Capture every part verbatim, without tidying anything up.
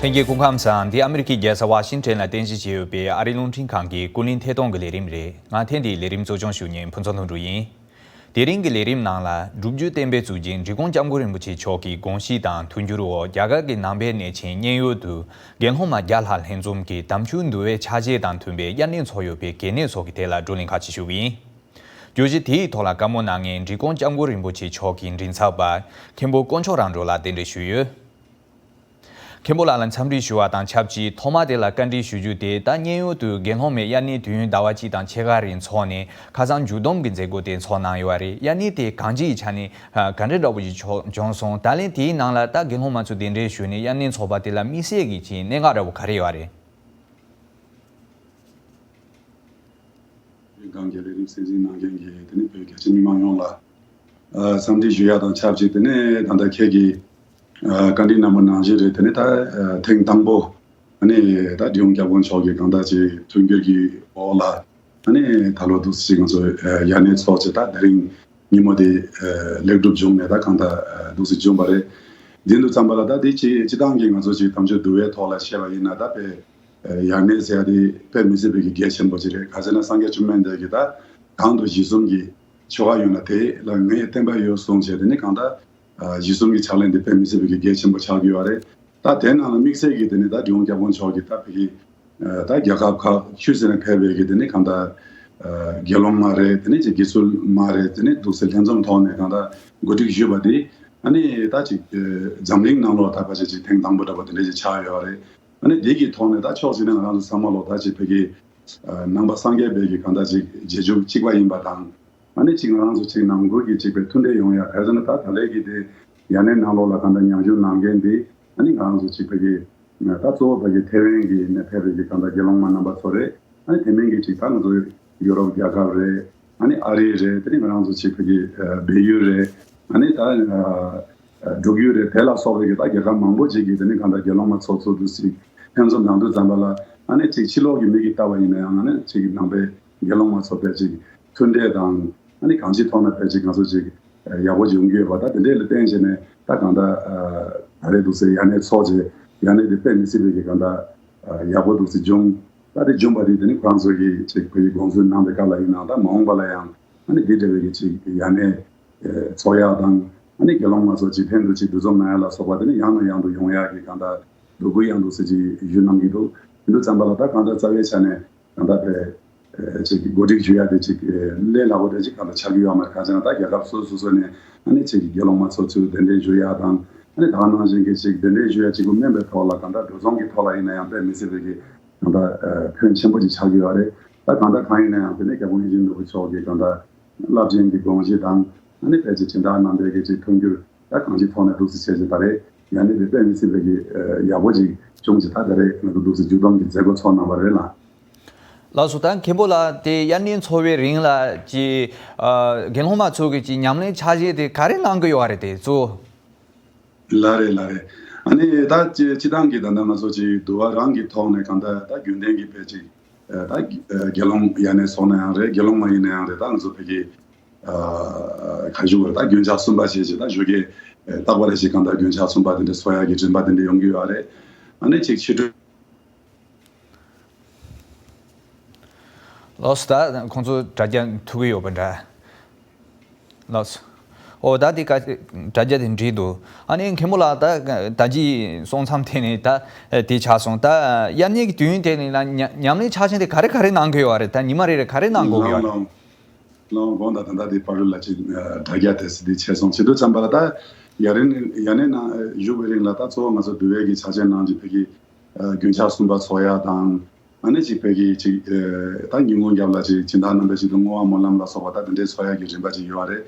ལྷན་རྒྱས་སྐུ་ཁམས་བཟང་། འདི་ཨ་མི་རི་ཀའི་རྒྱལ་ས་ཝ་ཤིང་ཊོན་ལ་རྟེན་གཞི་བྱས་ཡོད་པའི་ཨ་རིའི་རླུང་འཕྲིན་ཁང་གི་ཀུན་གླེང་ཐད་གཏོང་གི་ལས་རིམ་རེད། ང་ཐེངས་འདིའི་ལས་རིམ་གཙོ་སྐྱོང་ཞུ་མཁན་ཕུན་ཚོགས་ལྷུན་གྲུབ་ཡིན། དེ་རིང་གི་ལས་རིམ་ནང་ལ་སྒྲུབ་བརྒྱུད་བསྟན་པའི་གཙུག་རྒྱན་འབྲི་གུང་སྐྱབས་མགོན་རིན་པོ་ཆེ་མཆོག་གི་དགོངས་གཞི་དང་མཐུན་འགྱུར་འོག་རྒྱ་གར་གྱི་ནང་པའི་གནས་ཆེན་མཉན་ཡོད་དུ་དགེ་སློང་མ་བརྒྱ་ལྷག་ལྷན་འཛོམས་ཀྱིས་དམ་ཆོས་འདུལ་བའི་ཕྱག་རྗེས་དང་མཐུན་པའི་དབྱར་གནས་འཚོགས་ཡོད་པའི་གལ་གནད་སོགས་ཀྱི་ཐད་ལ་བགྲོ་གླེང་ཁག་ཅིག་ཞུ་གི་ཡིན། བརྗོད་གཞི་དེའི་ཐོག་ལ་བཀའ་མོལ་གནང་མཁན་འབྲི་གུང་སྐྱབས་མགོན་རིན་པོ་ཆེ་མཆོག་གི་མགྲིན་ཚབ་པ་མཁན་པོ་དཀོན་མཆོག་རབ་འབྱོར་ལགས་གདན་འདྲེན་ཞུས་ཡོད། མཁན་པོ་ལགས་ལ་འཚམས་འདྲི་ཞུ་བ་དང་ཆབས་ཅིག་ཐོག་མ་དེ་ལ་བཀའ་འདྲི་ཞུ་རྒྱུ་དེ། ད་མཉན་ཡོད་དུ་དགེ་སློང་མའི་དབྱར་གནས་དུས་ཡུན་ཟླ་བ་གཅིག་དང་ཕྱེད་ཀ་རིང་འཚོགས་ནས་ཁ་སང་མཇུག་བསྡོམས་ཀྱི་མཛད་སྒོ་དེ་འཚོགས་གནང་ཡོད་པ་རེད། དབྱར་གནས་དེ་གང་ཅིའི་ཆ་ནས་ག་འདྲ་འདྲ་པོ་ཞིག་བྱུང་སོང་། ད་ལན་དེའི་ནང་ལ་ད་དགེ་སློང་མ་ཚོ་གདན་འདྲེན་ཞུས་ནས་དབྱར་གནས་འཚོགས་པ་དེ་ལ་དམིགས་བསལ་གྱི་ཅིག་གནད་འགག་འདྲ་པོ་ག་རེ་ཡོད་པ་རེད། བོད་སྒང་གི་ལས་རིམ་གསན་གཟིགས་གནང་མཁན་གྱི་དེ་ནི་བོད་རྒྱ་ཆེ་མི་མང་ཡོངས་ལ་ཨ་འཚམས་འདྲི་ཞུ་ཡ་དང་ཆབས་ཅིག་དེ་ནས་ད་ལྟ་ཁྱེད་ཀྱིས་ཨ་བཀའ་འདྲི་གནང་པ་ནང་བཞིན་རེད། དེ་ནི་ད་ཨ་ཐེངས་དང་པོ་ཨ་ནི་ད་འབྲི་གུང་སྐྱབས་མགོན་མཆོག་གིས་གང་ལྟར་ཅིག་མཐུན་འགྱུར་གྱི་འོག་ལ་ཨ་ནི་ད་ལོ་འདུག་སེ་ཅིག་ང་ཚོ་ཨ་དབྱར་གནས་འཚོགས་ཅིག་ད་དེ་རིང་ཉིན་མོ་དེ་ཨ་ལེགས་གྲུབ་བྱུང་ནས་ད་གང་ལྟར་ཨ་འདུག་སེ་བྱུང་བ་རེད། དེ་འདུག་ཙམ་པ་ལ་ད་དེ་ཅིག་སྤྱི་བཏང་གི་ང་ཚོ་ཅིག་དམ་ཆོས་འདུལ་བའི་ཐོག་ལ་བཤད་པ་ཡིན་ན་ད་དཔེ་ཡར་མེད་ཟེར་ཡ་དེ་དཔེ་མི་སྲིད་པའི་གི་གལ་ཆེན་པོ་ཅིག་རེད། ག་ཟེར་ན་སངས་རྒྱས་བཅོམ་ལྡན་འདས་ཀྱིས་ད་གང་དུ་གཞི་གསུམ་གྱི་ཆོ་ག་ཡོད་ན་དེ་ལ་ངས་བརྟེན་པ་ཡོད་གསུངས་བྱས། དེ་ནི་གང་ལྟར་གཞི་གསུམ་གྱི་ཕྱག་ལེན་དེ་དཔེ་མི་སྲིད་པའི་གི་གལ་ཆེན་པོ་ཆགས་ཀྱི་ཡོད་རེད། ད་དེ་ནང་ལ་དམིགས་བསལ་གྱི་དེ་ནི་ད་འབྲི་གུང་སྐྱབས་མགོན་མཆོག་གིས་ད་ཕ་གི་ད་རྒྱལ་ཁབ་ཁག་ཤུལ་ཟིན་ནས་ཕེབས་པའི་གི་དེ་ནི་གང་ལྟར་དགེ་སློང་མ་རེད། དེ་ནི་ཅིག་དགེ་ཚུལ་མ་རེད། དེ་ནི་འདུག་སེ་ལྷན་འཛོམས་ཐོག་ནས་གང་ལྟར་གོ་སྒྲིག་ཞུས་པ་དེ་ཨ་ནི་ད་ཅིག་འཛམ་གླིང་ནང་ལོགས་ད་ཕལ་ཆེར་ཅིག་ཐེངས་དང་པོ་འདྲ་པོ་དེ་འདྲ་ཅིག་ཆགས་ཡོད་རེད། ཨ་ནི་འདི་གི་ཐོག་ནས་ད་ཕྱོགས་གཅིག་ནས་ང་རང་ཚོ་ཚང་མ་ལོ་ད་ཅིག་ཕ་གི་ནང་པ་སངས་རྒྱས་པའི་གི་གང་ལྟར་ཅིག་རྗེས་འཇུག་གཅིག་པ་ཡིན་པ་དང་། ཨ་ནི་ཅིག་ང་རང་ཚོ་ཅིག་ནང་ཁུལ་གྱི་ཅིག་པའི་མཐུན་འབྲེལ་ཡོང་ཡ། ག་རེ་ཟེར་ན་ད་ད་ལས་ཀྱི་དེ་ཡར་གནས་ནང་ལོགས་ལ་གང་ལྟར་ཉམས་ཞིབ་གནང་མཁན་དེ་ཨ་ནི་ང་རང་ཚོ་ཅིག་ཕ་གི་ད་གཙོ་བོ་ཕ་གི་ཐེ་ཝན་གྱི་ནས་ཕེབས་པའི་གི་གང་ལྟར་དགེ་སློང་མ་རྣམ་པ་ཚོ་རེད། ཨ་ནི་དེ་མིན་གྱི་ཅིག་ད་ང་ཚོ་ཡུ་རོབ་རྒྱལ་ཁབ་རེད། ཨ་ནི་ཨ་རི་རེད། དེ་ནི་ང་རང་ཚོ་ཅིག་ཕ་གི་བལ་ཡུལ་རེད། ཨ་ནི་ད་འབྲུག་ཡུལ་རེད། དེ་ལ་སོགས་པའི་གི་ད་རྒྱལ་ཁབ་མང་པོ་ཅིག་གི་དེ་ནི་གང་ལྟར་དགེ་སློང་མ་ཚོགས་ཚུགས་འདུག་སེ་ལྷན་འཛོམས་གནང་དུས་ཙམ་པ་ལ་ཨ་ནི་ཅིག་ཕྱི་ལོགས་ཀྱི་མི་གིས་བལྟས་པ་ཡིན་ན་ཡང་ཨ་ནི་ཅིག་ནང་པའི་དགེ་སློང་མ་ཚོ་དཔེ་ཅིག་མཐུན་འབྲེལ་དང་ཨ་ནི་གང་ཅིའི་ཐོག་ནས་དཔེ་ཅིག་ང་ཚོ་ཅིག་ཡག་པོ་ཅིག་ཡོང་གི་ཡོད་པ། ད་དེ་འདྲས་ལ་བརྟེན་བྱས་ནས་ད་གང་ལྟར་ད་རེས་འདུག་སེ་ཡར་གནས་ཚོགས་བྱས། ཡར་གནས་དེ་དཔེ་མི་སྲིད་པའི་གི་གང་ལྟར་ཡག་པོ་འདུག་སེ་བྱུང་། ད་དེ་བྱུང་བ་དེ་དེ་ནི་ཁོ་རང་ཚོ་གིས་ཅིག་ཁོ་ཡི་དགོངས་ཚུལ་གནང་པའི་སྐབས་ལ་ཡིན་ནའང་ད་མ་འོངས་པ་ལ་ཡང་ཨ་ནི་འདི་འདྲ་བའི་གི་ཅིག་ཡར་གནས་ཚོགས་ཡག་དང་ཨ་ནི་དགེ་སློང་མ་ཚོ་ཅིག་ལྷན་དུ་ཅིག་འདུ་འཛོམས་གནང་ཡག་ལ་སོགས་པ་དེ་ནི་ཡང་ནས་ཡང་དུ་ཡོང་ཡག་གི་གང་ལྟར་འབོད་སྐུལ་ཡང་འདུག་སེ་ཅིག་ཞུ་གནང་གི་འདུག་དེ་འདུག་ཙམ་པ་ལ་ད་གང་ལྟར་རྩ་བའི་ཆ་ནས་གང་ལྟར་དེ་ཅིག་གོ་སྒྲིག་ཞུ་ཡག་དེ་ཅིག་ལས་སླ་པོ་དེ་ཅིག་གང་ལྟར་ཆགས་ཀྱི་ཡོད་མ་རེད། གང་ཟེར་ན་ད་རྒྱལ་ཁབ་སོ་སོ་སོ་ནས་ཨ་ནི་ཅིག་དགེ་སློང་མ་ཚོ་ཚུར་གདན་འདྲེན་ཞུ་ཡག་དང་ཨ་ནི་ད་ག་ནང་བཞིན་གྱི་ཅིག་གདན་འདྲེན་ཞུ་ཡག་གཅིག་པུ་མིན་པའི་ཐོག་ལ་གང་ལྟར་འགྲོ་སོང་གི་ཐོག་ལ་ཡིན་ན་ཡང་དཔེ་མི་སྲིད་པའི་གི་གང་ལྟར་ཕོན་ཆེན་པོ་ཅིག་ཆགས་ཀྱི་ཡོད་རེད། ད་གང་ལྟར་གང་ཡིན་ན་ཡང་དེ་ནས་རྒྱལ་བ་ཡིད་བཞིན་ནོར་བུ་མཆོག་གི་གང་ལྟར་རླབས་ཆེན་གྱི་དགོངས་གཞི་དང་ཨ་ནི་ཕལ་ཆེར་སྦྱིན་བདག་རྣམ་པའི་གི་ཅིག་མཐུན་འགྱུར་ད་གང་ཅིའི་ཐོག་ནས་འདུག་སེ་བྱས་ཅིག་ད་རེས་ཡར་གནས་དེ་དཔེ་མི་སྲིད་པའི་གི་ཡག་པོ་ཅིག་བྱུང་ཅིག་ད་ད་རེས་ང་ཚོ་འདུག་སེ་མཇུག་བསྡོམས་ཀྱི་མཛད་སྒོ་ཚོགས་གནང་བ་རེད་ལགས། ལགས་སོ། ད་མཁན་པོ་ལགས་དེ་དབྱར་གནས་འཚོགས་པའི་རིང་ལ་ཅིག་དགེ་སློང་མ་ཚོ་གི་ཅིག་ཉམས་ལེན་ཕྱག་རྗེས་དེ་ག་རེ་གནང་གི་ཡོད་རེད་དེ་གཙོ། ལགས་རེད་ལགས་རེད། ཨ་ནི་ད་སྤྱི་སྤྱི་བཏང་གི་ད་ལྟ་ང་ཚོ་ཅིག་འདུལ་བ་རང་གི་ཐོག་ནས་གང་ལྟར་ད་རྒྱུན་ལྡན་གྱི་དཔེ་ཅིག་ད་དགེ་སློང་ཡར་གནས་ཚོགས་ན་ཡང་རེད། དགེ་སློང་མ་ཡིན་ན་ཡང་རེད། ད་ང་ཚོ་ཕ་གི་ཁ་ཞུ་བར་ད་རྒྱུན་ཆགས་གསུམ་པ་ཞེས་ཅིག་ད་ཞོགས་ཀས་རྟག་པར་ཞིག་གང་ལྟར་རྒྱུན་ཆགས་གསུམ་པ་དེ་འདྲ་ཚོགས་ཡག་གི་རིམ་པ་དེ་འདྲ་ཡོང་གི་ཡོད་རེད། ཨ་ནི་ཅིག་ཕྱི་དྲོ། ལགས་སོ། ད་ཁོང་ཚོ་དྲ་རྒྱ་ཐུག་གི་ཡོད་པ་འདྲ། ལགས་སོ། ཨོ་ད་དེ་ཀ་དྲ་རྒྱ་དེ་འགྲིག་འདུག་ཨ་ནི་མཁན་པོ་ལགས་ད་ད་ཅི་སོང་མཚམས་དེ་ནས་ད་དེ་ཆགས་སོང་། ད་དབྱར་གནས་ཀྱི་དུས་ཡུན་དེ་ནས་ལ་ཉ་ཉམས་ལེན་ཕྱག་ཆེན་དེ་ག་རེ་ག་རེ་གནང་གི་ཡོད་རེད། ད་ཉི་མ་རེ་རེ་ག་རེ་གནང་དགོས་ཀྱི་ཡོད་རེད། ལགས་ལགས། དགོངས་དག་ད་ལྟ་དེ་པ་རུ་ལ་ཅིག་དྲ་རྒྱ་དེ་སི་དེ་ཆད་སོང་། བྱེད་དུས་ཙམ་པ་ལ་ད་ཡར་གནས་ཡར་གནས་ནང་བཞུགས་པའི་རིང་ལ་ད་གཙོ་བོ་ང་ཚོ་འདུལ་བའི་གི་ཕྱག་ཆེན་ནང་ཅིག་ཕ་གི་རྒྱུན་ཆགས་གསུམ་པ་ཚོགས་ཡག་དང་། ཨ་ནི་ཅིག་ཕ་གི་ཅིག་ད་ཉིན་གུང་རྒྱབ་ལ་ཅིག་སྦྱིན་བདག་རྣམ་པས་ཅིག་ཏུ་བསྔོ་བ་སྨོན་ལམ་ལ་སོགས་པ་ད་དེ་འདྲའི་ཚོགས་ཡག་གི་རིམ་པ་ཅིག་ཡོད་རེད།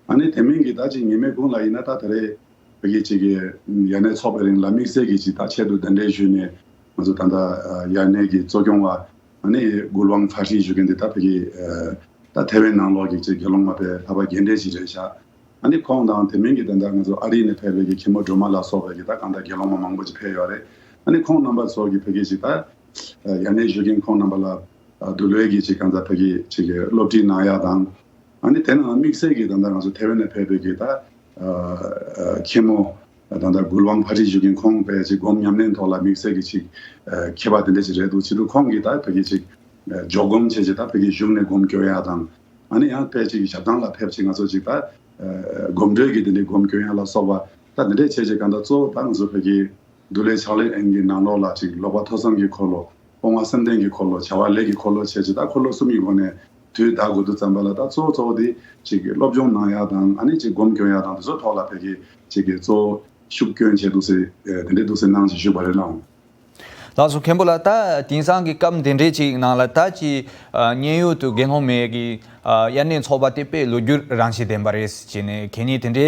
ཨ་ནི་དེ་མིན་གྱི་ད་ཅིག་ཉི་མའི་གུང་ལ་ཡིན་ན་ད་དེ་རེད། ཕ་གི་ཅིག་གི་ཡར་གནས་ཚོགས་པའི་རིང་ལ་དམིགས་བསལ་གྱི་ཅིག་ད་ཆེད་དུ་གདན་འདྲེན་ཞུས་ནས་ང་ཚོ་ད་ལྟ་ཡར་གནས་ཀྱི་གཙོ་སྐྱོང་བ་ཨ་ནི་གུ་ལུ་ཝང་ཧྥ་ཧྲི་ཞུ་མཁན་དེ་ད་ཕ་གི་ད་ཐེ་ཝན་ནང་ལོགས་ཀྱི་ཅིག་དགེ་སློང་མ་པའི་ལྷག་པ་རྒན་གྲས་ཅིག་རེད་ཤག་ཨ་ནི་ཁོང་དང་དེ་མིན་གྱི་ད་ལྟ་ང་ཚོ་ཨ་རི་ནས་ཕེབས་པའི་གི་མཁན་པོ་སྒྲོལ་མ་ལ་སོགས་པའི་གི་ད་གང་ལྟར་དགེ་སློང་མ་མང་པོ་ཅིག་ཕེབས་ཡོད་རེད། ཨ་ནི་ཁོང་རྣམ་པ་ཚོ་གི་ཕ་གི་ཅིག་ད་ཡར་གནས་ཞུ་མཁན་ཁོང་རྣམ་པ་ལ་འདུལ་བའི་གི་ཅིག་གང་ལྟར་ཕ་གི་ཅིག་གི་སློབ་ཁྲིད་གནང་ཡག་དང་། ཨ་ནི་དེ་ནང་དམིགས་བསལ་གྱི་ད་ལྟ་ང་ཚོ་ཐེ་ཝན་ནས་ཕེབས་པའི་གི་ད་མཁན་མོ་ ད་ལྟ་འགུལ་དབང་ཕ་ཁྲིད་ཞུ་མཁན་ཁོང་དཔེ་ཅིག་སྒོམ་ཉམས་ལེན་ཐོག་ལ་དམིགས་བསལ་གྱི་ཅིག་མཁས་པ་དེ་འདྲ་ཅིག་རེད་འདུག། བྱེད་དུས་ཁོང་གིས་ད་ཕ་གི་ཅིག་འཇོག་སྒོམ་བྱས་ཅིག་ད་ཕ་གི་བཞུགས་ནས་སྒོམ་སྐྱོར་ཡ་དང་། ཨ་ནི་ཡང་དཔེ་ཅིག་ཞབས་ཐང་ལ་ཕེབས་ཅིག་ང་ཚོ་ཅིག་ད་སྒོམ་གྲོལ་གྱི་དེ་འདྲའི་སྒོམ་སྐྱོར་ཡ་ལ་སོགས་པ་ད་དེ་འདྲས་བྱས་ཅིག་གང་ལྟར་གཙོ་བོ་ད་ང་ཚོ་ཕ་གི་འདུལ་བའི་ཕྱག་ལེན་ཨིན་གྱི་ནང་ལོགས་ལ་ཅིག་ཀློག་པ་ཐོས་བསམ་གྱི་འཁོར་ལོ། སྤོང་བ་བསམ་གཏན་གྱི་འཁོར་ལོ། བྱ་བ་ལས་ཀྱི་འཁོར་ལོ་བྱས་ཅིག་ད་འཁོར་ལོ་གསུམ་གྱི་སྒོ་ནས་དུས་འདའ་དགོས་དུས་ཙམ་པ་ལ་ད་གཙོ་བོ་གཙོ་བོ་དེ་ཅིག་གི་སློབ་སྦྱོང་གནང་ཡག་དང་ཨ་ནི་ཅིག་སྒོམ་སྐྱོར་ཡག་དང་དེ་ཚོ་ཐོག་ལ་ཕ་གི་ཅིག་གི་གཙོ་བོ་ཤུགས་སྐྱོན་བྱས་འདུག་ཟེར་དེ་འདྲའི་འདུག་ཟེར་གནང་ཞེས་ཞུས་པ་རེད་ལགས། ལགས་སོ། མཁན་པོ་ལགས། ད་དེང་སང་གི་སྐབས་འདི་འདྲའི་ཅིག་ནང་ལ་ད་ཅིག་ཨ་མཉན་ཡོད་དུ་དགེ་སློང་མའི་གི་ཨ་དབྱར་གནས་ཚོགས་པ་དེ་དཔེ་ལོ་རྒྱུས་རང་བཞིན་ལྡན་པ་རེད་ཟེར་ནས་གལ་གནད་དེ་འདྲའི་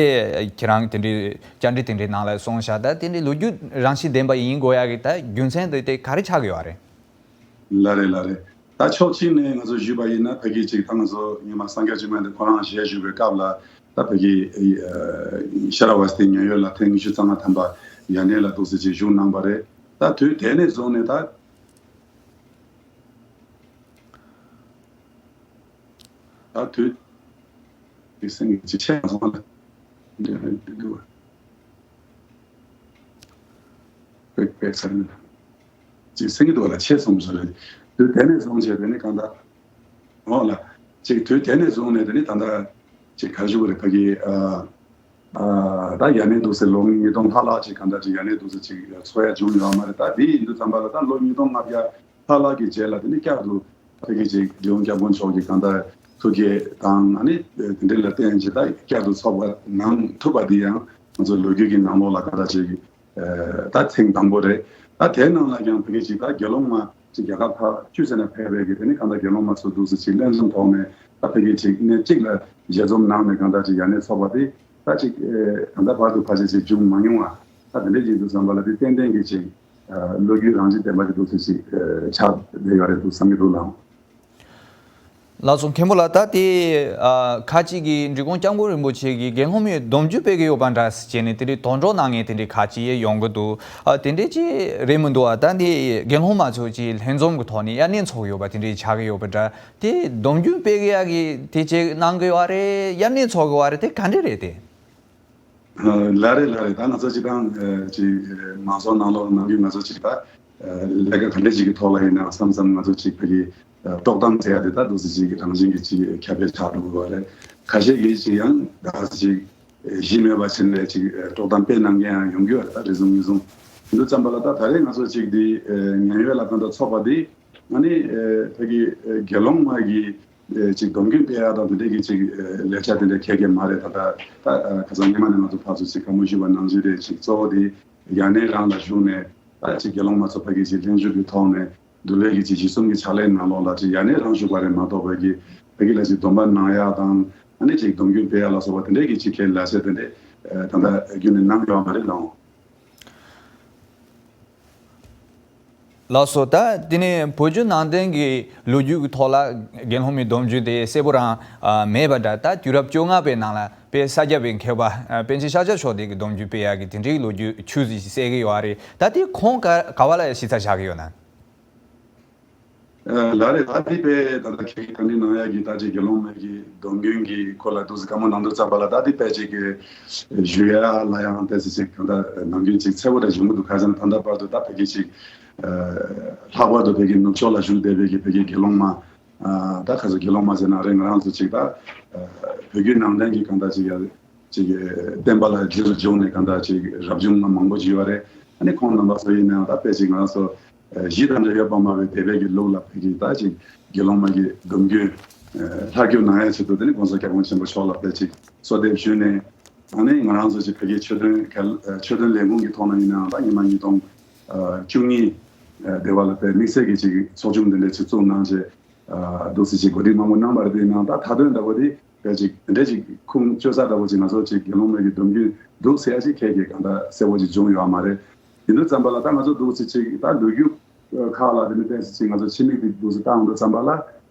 ཁྱེད་རང་དེ་འདྲའི་བཅར་འདྲི་དེ་འདྲའི་ནང་ལ་གསུངས་ཤག། ད་དེ་འདྲའི་ལོ་རྒྱུས་རང་བཞིན་ལྡན་པ་ཡིན་དགོས་ཡག་གི་ད་རྒྱུ་མཚན་དེ་དེ་ག་རེ་ཆགས་ཀྱི་ཡོད་རེད། ལགས་རེད་ལགས་རེད། ད་ཕྱོགས་གཅིག་ནས་ང་ཚོ་ཞུས་པ་ཡིན་ན་ཕ་གི་ཅིག་ད་ང་ཚོ་སྔོན་མ་སངས་རྒྱས་བཅོམ་ལྡན་འདས་ཁོ་རང་ཞལ་བཞུགས་པའི་སྐབས་ལ་ད་ཕ་གི་ཤ་ར་བ་སྟི་ཉེན་ཡོད་ལ་ཐེངས་ཉི་ཤུ་རྩ་ལྔ་ཐམ་པ་ཡར་གནས་ལ་འདུག་ཟེར་ཅིག་བཞུགས་གནང་པ་རེད། ད་དུས་དེ་ནས་བཟུང་ནས་ད་ད་དུས་དེ་སེང་གེ་ཅིག་ཆད་སོང་ལ་འདི་འདུག་པེག་པེག་ཟེར་ནས་ཅིག་སེང་གེ་འདུག་ལ་ཆད་སོང་ཟེར་རེད། དུས་དེ་ནས་བཟུང་བྱས་དེ་ནི་གང་ལྟར། འོ་ལ། ཅིག་དུས་དེ་ནས་བཟུང་ནས་དེ་ནི་ད་ལྟ་ཅིག་ག་རེ་ཞུ་དགོས་རེད། ཕ་གི་ཨ་ཨ་ད་ཡར་གནས་འདུག་ཟེར་ལོ་ངོ་ཉིས་སྟོང་ལྷག་ལྷག་ཅིག་གང་ལྟར་ཅིག་ཡར་གནས་འདུག་ཟེར་ཅིག་འཚོགས་ཡ་བྱུང་ཡོད་མ་རེད། ད་དེ་ཡིན་དུས་ཙམ་པ་ལ་ད་ལོ་ཉིས་སྟོང་ལྔ་བརྒྱ་ལྷག་ལྷག་གི་རྗེས་ལ་དེ་ནི་བསྐྱར་དུ་ཕ་གི་ཅིག་འབྲི་གུང་སྐྱབས་མགོན་མཆོག་གིས་གང་ལྟར་ཐུགས་བསྐྱེད་དང་ཨ་ནི་དེ་འདྲ་ལ་བརྟེན་ཅིག་ད་བསྐྱར་དུ་ཚོགས་པ་གནང་ཐུབ་པ་འདི་ཡང་ང་ཚོ་ལོ་རྒྱུས་ཀྱི་ནང་ལོགས་ལ་གང་ལྟར་ཅིག་ད་ཐེངས་དང་པོ་རེད། ད་དེའི་ནང་ལ་ཀྱང་ཕ་གི་ཅིག་ད་དགེ་སློང་མ་ཅིག་རྒྱལ་ཁབ་ཁག་བཅུ་ཙམ་ནས་ཕེབས་པའི་གི་དེ་ནི་གང་ལྟར་དགེ་སློང་མ་ཚོ་འདུག་ཟེར་ཅིག་ལྷན་འཛོམས་ཐོག་ནས་ད་ཕ་གི་ཅིག་གནས་གཅིག་ལ་མཇལ་འཛོམས་གནང་ནས་གང་ལྟར་ཅིག་ཡར་གནས་ཚོགས་པ་དེ་ད་ཅིག་ཨེ་གང་ལྟར་བར་དུ་ཕལ་ཆེར་ཅིག་བྱུང་མ་མྱོང་བ། ད་དེ་འདྲ་ཅིག་འདུག་བསམ་པ་ལ་དེ་ཏན་ཏན་གི་ཅིག་ལོ་རྒྱུས་རང་བཞིན་ལྡན་པ་ཅིག་འདུག་ཟེར་ཅིག་ཆགས་བསྡད་ཡོད་རེད་འདུག་བསམ་གི་འདུག་ལགས། ལགས་སོ། མཁན་པོ་ལགས། ད་དེ་ཨ་ཁ་ཅིག་གིས་འབྲི་གུང་སྐྱབས་མགོན་རིན་པོ་ཆེ་གིས་དགེ་སློང་མའི་སྡོམ་རྒྱུན་སྤེལ་གི་ཡོད་པ་འདྲ་ཟེར་བྱས་ནས་དེ་འདྲའི་དོགས་འདྲི་གནང་མཁན་དེ་འདྲའི་ཁ་ཅིག་ཡོང་གི་འདུག། ཨ་དེ་འདྲའི་ཅིག་རེད་མི་འདུག། ཨ་ད་འདི་དགེ་སློང་མ་ཚོ་ཅིག་ལྷན་འཛོམས་ཀྱི་ཐོག་ནས་དབྱར་གནས་ཚོགས་ཡོད་པ་དེ་འདྲའི་ཆགས་ཀྱི་ཡོད་པ་འདྲ། དེ་སྡོམ་རྒྱུན་སྤེལ་གི་ཡག་གི་དེ་ཅིག་གནང་གི་ཡོད་རེད། དབྱར་གནས་ཚོགས་གི་ཡོད་རེད། དེ་ག་འདྲ་རེད་དེ། ལགས་རེད་ལགས་རེད། ད་ང་ཚོ་སྤྱིར་བཏང་ཅིག་མང་ཚོགས་ནང་ལོགས་ནམ་རྒྱུན་ང་ཚོ་ཅིག་ད་ལས་ཀ་ག་འདྲ་ཅིག་གི་ཐོག་ལ་ཡིན་ན་བསམ་བསམ་ང་ཚོ་ཅིག་ཕ་གི་དཀྲོག་གཏམ་ཟེར་ཡ་དེ་ད་འདུག་སེ་ཅིག་རང་བཞིན་གྱིས་ཅིག་ཁྱབ་སྤེལ་ཆགས་འགྲོ་གི་ཡོད་རེད། ཁ་ཤས་ཀྱིས་ཅིག་ཡང་ད་ཅིག་གཞི་མེད་པ་བྱས་ནས་ཅིག་དཀྲོག་གཏམ་སྤེལ་གནང་མཁན་ཡང་ཡོང་གི་ཡོད་རེད། ད་རེ་ཟུང་ཉེ་ཟུང་དེ་འདུག་ཙམ་པ་ལ་ད་ད་རེས་ང་ཚོ་ཅིག་འདི་ཉེན་ཡོད་ལ་གང་ལྟར་ཚོགས་པ་འདི་ཨ་ནི་ཕ་གི་དགེ་སློང་མ་གི་ཅིག་སྡོམ་རྒྱུན་སྤེལ་ཡག་དང་དེ་འདྲའི་གི་ཅིག་ལས་འཆར་དེ་འདྲ་གལ་གལ་མ་རེད། ད་ལྟ་ད་ཁ་སང་སྔོན་མ་ནས་ང་ཚོ་ཕར་ཚུར་ཅིག་བཀའ་མོལ་ཞུས་པ་ནང་བཞིན་རེད། ཅིག་གཙོ་བོ་དེ་ཡར་གནས་རང་ལ་བཞུགས་ནས་ད་ཅིག་དགེ་སློང་མ་ཚོ་ཕ་གི་ཅིག་ལྷན་བཞུགས་ཀྱི་ཐོག་ནས་འདུལ་བའི་གི་ཅིག་གཞི་གསུམ་གྱི་ཕྱག་ལས་ནང་ལོགས་ལ་ཅིག་ཡར་གནས་རང་བཞུགས་པ་རེད་མ་གཏོགས་ཕ་གི་ཕ་གི་ལ་ཅིག་སྡོམ་པ་གནང་ཡག་དང་ཨ་ནི་ཅིག་སྡོམ་རྒྱུན་སྤེལ་ཡག་ལ་སོགས་པ་དེ་འདྲའི་གི་ཅིག་གལ་ལ་སེ་དེ་འདྲའི་ད་ལྟ་རྒྱུན་ནས་གནང་ཡོད་མ་རེད་ལགས། ལགས་སོ། ད་དེ་ནས་བོད་བརྒྱུད་ནང་བསྟན་གྱི་ལོ་རྒྱུས་ཀྱི་ཐོག་ལ་དགེ་སློང་མའི་སྡོམ་རྒྱུན་དེ་གསལ་པོ་རང་ཨ་མེད་པ་འདྲ། ད་དུས་རབས་བཅོ་ལྔ་པའི་ནང་ལ་དཔལ་ས་སྐྱ་པའི་མཁས་པ་ཨ་པཎ་ཆེན་ཤཱཀྱ་མཆོག་དེ་གི་སྡོམ་རྒྱུན་སྤེལ་ཡག་གི་དེ་འདྲའི་ལོ་རྒྱུས་ཆུ་ཟིག་གསལ་གི་ཡོད་རེད། ད་དེ་ཁོང་ག་ག་བ་ལ་གཞི་རྩ་བཞག་གི་ཡོད་ན། ལགས་རེད། ད་དེ་དཔེ་ད་ལྟ་ཁྱེད་ཀྱིས་བཀའ་འདྲི་གནང་ཡག་གི་ད་ཅིག་དགེ་སློང་མའི་གི་སྡོམ་རྒྱུན་གྱི་སྐོར་ལ་འདུག་སེ་བཀའ་མོལ་གནང་དུས་ཙམ་པ་ལ་ད་དེ་དཔེ་ཅིག་གི་ཞུ་ཡག་ལ་ཡང་ཏོག་ཙམ་ཅིག་གང་ལྟར་ནམ་རྒྱུན་ཅིག་འཚེར་པོ་འདྲ་བྱུང་གི་འདུག། ག་རེ་ཟེར་ན་ད་ལྟ་བར་དུ་ད་ཕ་གི་ཅིག་ལྷག་པར་དུ་ཕ་གི་ནུབ་ཕྱོགས་ལ་བཞུགས་བསྡད་པའི་གི་ཕ་གི་དགེ་སློང་མ་ད་ག་ཚོད་དགེ་སློང་མ་ཟེར་ན་རེད། ང་རང་ཚོ་ཅིག་ད་བོད་བརྒྱུད་ནང་བསྟན་གྱི་གང་ལྟར་ཅིག་ཡ་ཅིག་བསྟན་པ་ལ་རྗེས་སུ་འཇུག་ནས་གང་ལྟར་ཅིག་རབ་བྱུང་མང་པོ་ཅིག་ཡོད་རེད། ཨ་ནི་ཁོང་རྣམ་པ་ཚོ་ཡིན་ནའང་ད་དཔེ་ཅིག་ང་རང་ཚོ་གཞི་དང་འབྲེལ་ཡོད་པ་མ་བའི་སྡེ་པའི་གི་ལུགས་ལ་ཕ་གི་ད་ཅིག་དགེ་སློང་མ་གི་སྡོམ་རྒྱུན་ལྷག་རྒྱུ་གནང་ཡ་ཆེད་དུ་དེ་ནི་༸གོང་ས་༸སྐྱབས་མགོན་ཆེན་པོ་མཆོག་ལ་དཔེ་ཅིག་གསོལ་འདེབས་ཞུས་ནས་ཨ་ནི་ང་རང་ཚོ་ཅིག་ཕ་གི་ཆོས་དོན་གལ་ཆོས་དོན་ལས་ཁུངས་ཀྱི་ཐོག་ནས་ཡིན་ནའང་ད་ཉི་མ་ཉིས་སྟོང་བཅུ་གཉིས་སྡེ་བ་ལ་དཔེ་དམིགས་བསལ་གྱི་ཅིག་ཚོགས་ཆུང་འདི་འདྲ་ཅིག་བཙུགས་གནང་བྱས། འདུག་སེ་ཅིག་གོ་སྒྲིག་མང་པོ་གནང་བ་རེད། དེ་ཡིན་ནའང་ད་མཐའ་དོན་འདྲ་པོ་དེ་ག་ཅིག་འདྲ་ཅིག་ཁུངས་བཅོལ་ས་འདྲ་པོ་ཅིག་ང་ཚོ་ཅིག་དགེ་སློང་མའི་གི་སྡོམ་རྒྱུན་འདུག་ཟེར་ཡ་ཅིག་ཁྱེད་ཀྱིས་གང་ལྟར་གསལ་པོ་ཅིག་བྱུང་ཡོད་མ་རེད། དེ་འདུག་ཙམ་པ་ལ་ད་ང་ཚོ་འདུག་སེ་ཅིག་ད་ལོ་རྒྱུས་ཁག་ལ་དེ་ནི་ཏོག་ཙམ་ཅིག་ང་ཚོ་ཕྱི་མིག་དེ་འདུག་སེ་བཏང་འདུག་ཙམ་པ་ལ་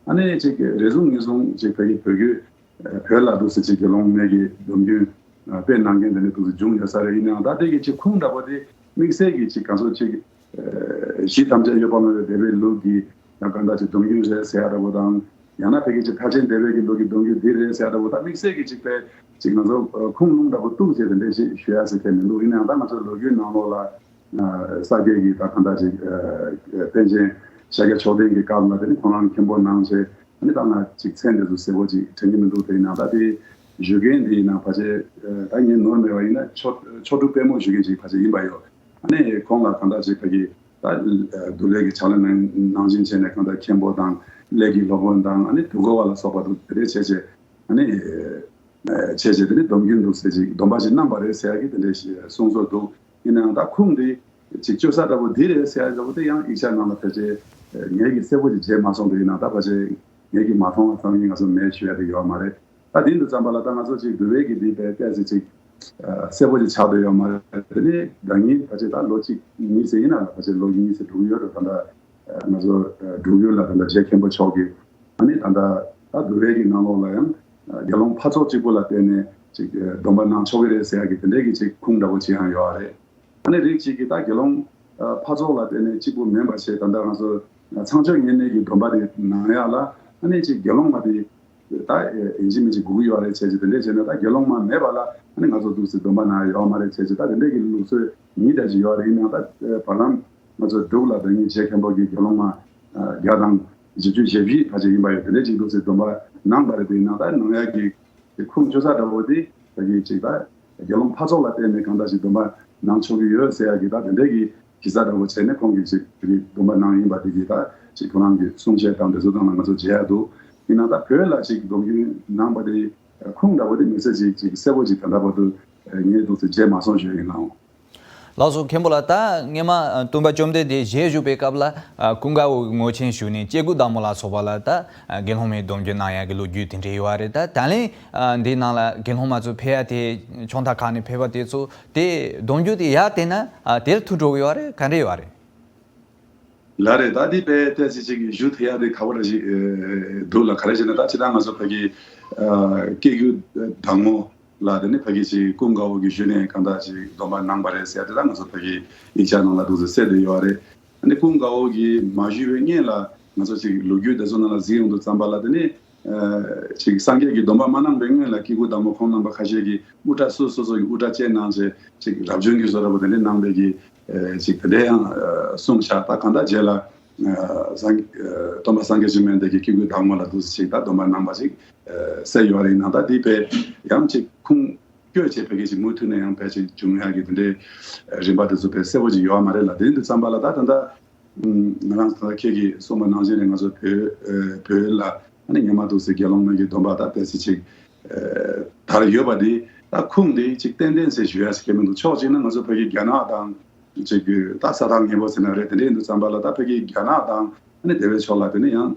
ཨ་ནི་ཅིག་རེ་ཟུང་ཉེ་ཟུང་ཅིག་ཕ་གི་བོད་བརྒྱུད་བོད་ལ་འདུག་སེ་ཅིག་དགེ་སློང་མའི་གི་སྡོམ་རྒྱུན་དཔེ་གནང་མཁན་དེ་ནི་འདུག་སེ་བྱུང་ཡོད་ས་རེད། ཡིན་ནའང་ད་དེ་གི་ཅིག་ཁུངས་འདྲ་པོ་དེ་དམིགས་བསལ་གྱི་ཅིག་གང་ཚོ་ཅིག་གཞི་ཐམས་ཅད་གཡོ་བ་མེད་པའི་སྡེ་པའི་ལུགས་ཀྱི་ཡང་གང་ལྟར་ཅིག་སྡོམ་རྒྱུན་རེད་ཟེར་ཡ་འདྲ་པོ་དང་ ཡང་ན་ཕ་གི་ཅིག་ཐར་ཕྱིན་བདེ་བའི་གི་ལུགས་ཀྱི་སྡོམ་རྒྱུན་འདི་རེད་ཟེར་ཡ་འདྲ་བོ་ད་དམིགས་བསལ་གྱི་ཅིག་པའི་ཅིག་ང་ཚོ་ཁུངས་ལུང་འདྲ་བོ་གཏུགས་བྱས་དེ་འདྲས་ཞིག་ཞུ་ཡ་ཟེར་མཁན་མི་འདུག་ཡིན་ནའང་ད་ང་ཚོ་ལོ་རྒྱུས་ནང་ལོགས་ལ་ས་སྐྱའི་གི་ད་གང་ལྟར་ཅིག་པཎ་ཆེན་ཤཱཀྱ་མཆོག་ལྡན་གྱི་སྐབས་ལ་དེ་ནི་ཁོང་རང་མཁན་པོ་གནང་བྱས་ཨ་ནི་ད་ང་ཅིག་མཚན་དེ་ཚོ་གསལ་པོ་ཅིག་དྲན་གྱི་མི་འདུག་དེ་ཡིན་ནའང་ད་དེ་ཞུ་མཁན་དེ་ཡིན་ན་ཕལ་ཆེར་ད་ངས་ནོར་མེད་པ་ཡིན་ན་མཆོག་མཆོག་སྤྲུལ་དཔལ་མོ་ཞུ་མཁན་ཅིག་ཕལ་ཆེར་ཡིན་པ་ཡོད། ཨ་ནི་ཁོང་ལ་གང་ལྟར་ཅིག་ཕ་གི་ད་འདུལ་བའི་གི་ཕྱག་ལེན་ནང་བཞིན་བྱས་ནས་གང་ལྟར་མཁན་པོ་དང་ཀླད་ཀྱི་སློབ་དཔོན་དང་ཨ་ནི་དུས་འཁོར་བ་ལ་སོགས་པ་འདུག་དེ་འདྲས་བྱས་བྱས་ཨ་ནི་བྱས་བྱས་དེ་ནི་སྡོམ་རྒྱུན་འདུག་ཟེར་ཅིག་སྡོམ་པ་ཞིག་གནང་པ་རེད་ཟེར་ཡ་གི་དེ་འདྲས་ཞིག་གསུང་སྲོལ་འདུག་ཡིན་ནའང་ད་ཁུངས་དེ་ཅིག་བཅོལ་ས་འདྲ་པོ་འདི་རེད་ཟེར་ཡ་འདྲ་པོ་དེ་ཡང་ཡིག་ཆ་ནང་ལ་ཕལ་ཆེར་ངས་ཀྱི་གསལ་པོ་ཅིག་མཇལ་མ་སོང་དེ་ཡིན་ནའང་ད་ཕལ་ཆེར་ངས་ཀྱི་མ་མཐོང་བ་ཙམ་ཡིན་ང་ཚོ་མེད་ཞུ་ཡ་དེ་ཡོད་མ་རེད། ད་དེ་འདུག་ཙམ་པ་ལ་ད་ང་ཚོ་ཅིག་འདུལ་བའི་གི་འདི་པའི་ཏོག་ཙམ་ཅིག་གསལ་པོ་ཅིག་ཆགས་བསྡད་ཡོད་མ་རེད། དེ་ནས་ཟླ་ཉིན་ཕལ་ཆེར་ད་ལོ་གཅིག་གཉིས་ཟེར་ཡིན་ན་ལ་ཕལ་ཆེར་ལོ་གཉིས་ཟེར་འགྲོ་གི་ཡོད་རེད། ད་ལྟ་ང་ཚོ་སྒྲུབ་ཡུལ་ལ་ད་ལྟ་རྗེ་མཁན་པོ་མཆོག་གིས་ཨ་ནི་ད་ལྟ་ད་འདུལ་བའི་གི་ནང་ལོགས་ལ་ཡང་དགེ་སློང་འཕགས་ཚོགས་གཅིག་པུ་ལ་བརྟེན་ནས་ཅིག་སྡོམ་པ་གནང་ཆོག་གི་རེད་ཟེར་ཡ་གི་དེ་འདྲའི་གི་ཅིག་ཁུངས་འདྲ་པོ་ཅིག་ཡང་ཡོད་རེད། ཨ་ནི་རིགས་གཅིག་གིས་ད་དགེ་སློང་འཕགས་ཚོགས་ལ་བརྟེན་ནས་གཅིག་པུ་མིན་པ་བྱས་ད་ལྟ་ང་ཚོ་ཚངས་སྤྱོད་བསྙེན་གནས་ཀྱི་སྡོམ་པ་དེ་གནང་ཡ་ལ་ཨ་ནི་ཅིག་དགེ་སློང་མ་དེ་ད་ཡིན་གཅིག་མིན་གཅིག་དགོས་ཀྱི་ཡོད་རེད་བྱས་ཅིག་དེ་འདྲས་བྱས་ན་ད་དགེ་སློང་མ་མེད་པ་ལ་ཨ་ནི་ང་ཚོ་འདུག་སེ་སྡོམ་པ་གནང་ཡ་ཡོད་མ་རེད་བྱས་ཅིག་ད་དེ་འདྲས་ཀྱི་ལུགས་སྲོལ་ཉིད་ད་ཅིག་ཡོད་རེད། ཡིན་ནའང་ད་བར་ལམ་ང་ཚོ་འབྲུག་ལ་ད་ཉིད་རྗེ་མཁན་པོ་གི་དགེ་སློང་མ་བརྒྱ་དང་བཞི་བཅུ་ཞེ་བཞི་ཕལ་ཆེར་ཡིན་པ་ཡོད། དེ་འདྲས་ཅིག་འདུག་སེ་སྡོམ་པ་གནང་པ་རེད། དེ་ཡིན་ནའང་ད་གནང་ཡ་གི་དེ་ཁུངས་བཅོལ་ས་འདྲ་པོ་དེ་ད་གི་ཅིག་ད་དགེ་སློང་འཕགས་ཚོགས་ལ་བརྟེན་ནས་གང་ལྟར་ཞིག་སྡོམ་པ་གནང་ཆོག་གི་ཡོད་ཟེར་ཡ་གི་ད་དེ་འདྲའི་གི་གཞི་རྩ་འདྲ་པོ་བྱས་ནས་ཁོང་གིས་ཅིག་དེ་གི་སྡོམ་པ་གནང་ཡིན་པ་དེ་གི་ད་ཅིག་ཁོ་རང་གི་གསུང་བཤད་དང་དེ་ཚོ་དང་ལ་ང་ཚོ་མཇལ་ཡ་འདུག་ཡིན་ན་ད་བོད་ལ་ཅིག་སྡོམ་རྒྱུན་གནང་པ་དེ་ཁུངས་འདྲ་པོ་དེ་མི་ཚེ་ཅིག་ཅིག་གསལ་པོ་ཅིག་ད་ལྟ་བར་དུ་ངས་འདུག་སེ་མཇལ་མ་སོང་ཞུ་ཡིན་ནའང་། ལགས་སོ། མཁན་པོ་ལགས། ད་སྔས་མ་སྟོན་པ་བཅོམ་ལྡན་འདས་ཞལ་བཞུགས་པའི་སྐབས་ལ་ཀུན་དགའ་བོ་ངོས་ཆེན་ཞུས་ནས་སྐྱེ་དགུའི་བདག་མོ་ལ་སོགས་པ་ལ་ད་དགེ་སློང་མའི་སྡོམ་རྒྱུན་གནང་ཡག་གི་ལོ་རྒྱུས་དེ་འདྲ་ཡོད་རེད། ད་ད་ལན་འདིའི་ནང་ལ་དགེ་སློང་མ་ཚོ་ཕེབས་ཡ་དེ་ཕྱོགས་མཐའ་ཁག་ནས་ཕེབས་པ་དེ་ཚོ་དེ་སྡོམ་རྒྱུན་དེ་ཡར་བཏང་ན་དེར་ཐུག་འགྲོ་གི་ཡོད་རེད། ག་འདྲ་ཡོད་རེད། ལགས་རེད། ད་འདི་དཔེ་ཏོག་ཙམ་ཅིག་ཞུ་ཐུབ་ཡ་དེ་ཁག་པོ་རེད་ཞིག་འདུག་ལ། ག་རེ་ཟེར་ན་ད་ཅི་ད་ང་ཚོ་ཕ་གི་སྐྱེ་དགུའི་བདག་མོ་ལ་དེ་ནི་ཕ་གི་ཅིག་ཀུན་དགའ་བོ་གིས་ཞུས་ནས་གང་ལྟར་ཅིག་སྡོམ་པ་གནང་པ་རེད་ཟེར་ཡ་དེ་ད་ང་ཚོ་ཕ་གི་ཡིག་ཆ་ནང་ལ་འདུག་ཟེར་གསལ་བསྡད་ཡོད་རེད། ཨ་ནི་ཀུན་དགའ་བོ་གིས་མ་ཞུས་པའི་སྔོན་ལ་ང་ཚོ་ཅིག་ལོ་རྒྱུས་དེ་ཚོ་ནང་ལ་གཟིགས་ཡོང་དུས་ཙམ་པ་ལ་དེ་ནི་ཅིག་སངས་རྒྱས་ཀྱིས་སྡོམ་པ་མ་གནང་པའི་སྔོན་ལ་སྐྱེ་དགུའི་བདག་མོ་ཁོང་རྣམ་པ་ཁ་ཤས་ཀྱིས་དབུ་སྐྲ་སོ་སོ་སོ་གི་དབུ་སྐྲ་བཅད་གནང་བྱས་ཅིག་རབ་བྱུང་གི་བཟོ་འདྲ་པོ་དེ་འདྲ་གནང་པའི་གི་ཅིག་དེ་འདྲའི་ཡང་གསུངས་བཞག་ད་གང་ལྟར་རྗེས་ལ་སངས་སྟོན་པ་སངས་རྒྱས་བཅོམ་ལྡན་འདས་ཀྱིས་སྐྱེ་དགུའི་བདག་མོ་ལ་འདུག་སེ་ཅིག་ད་སྡོམ་པ་གནང་པ་ཅིག་གསལ་ཡོད་རེད། ཡིན་ནའང་ད་འདི་དཔེ་ཡང་ཅིག་ཁུངས་བཀོད་བྱས་ཕ་གི་ཅིག་མུ་མཐུད་ནས་ཡང་དཔེ་ཅིག་འབྱུང་ཡག་གི་དེ་འདྲའི་རིམ་པ་དེ་ཚོ་དཔེ་གསལ་པོ་ཅིག་ཡོད་མ་རེད་ལ། དེ་འདུག་ཙམ་པ་ལ་ད་ད་ལྟ་ང་རང་ད་ལྟ་ཁྱེད་ཀྱིས་གསུངས་པ་ནང་བཞིན་རེད། ང་ཚོ་བོད་བོད་ལ་ཨ་ནི་སྔོན་མ་འདུག་སེ་དགེ་སློང་མའི་གི་སྡོམ་པ་ད་ཏོག་ཙམ་ཅིག་དར་ཡོད་པ་འདི་ད་ཁུངས་འདི་ཅིག་ཏན་ཏན་ཟེར་ཞུ་ཡ་ཟེར་གྱི་མི་འདུག་ཕྱོགས་གཅིག་ནས་ང་ཚོ་བོད་ཀྱི་རྒྱ་ནག་དང་ཅིག་ད་ས་ཐག་ཉེ་པོ་ཟེར་ན་རེད། དེ་འདྲ་ཡིན་དུས་ཙམ་པ་ལ་ད་བོད་ཀྱི་རྒྱ་ནག་དང་ཨ་ནི་སྡེ་པའི་ཕྱོགས་ལ་དེ་ནི་ཡང་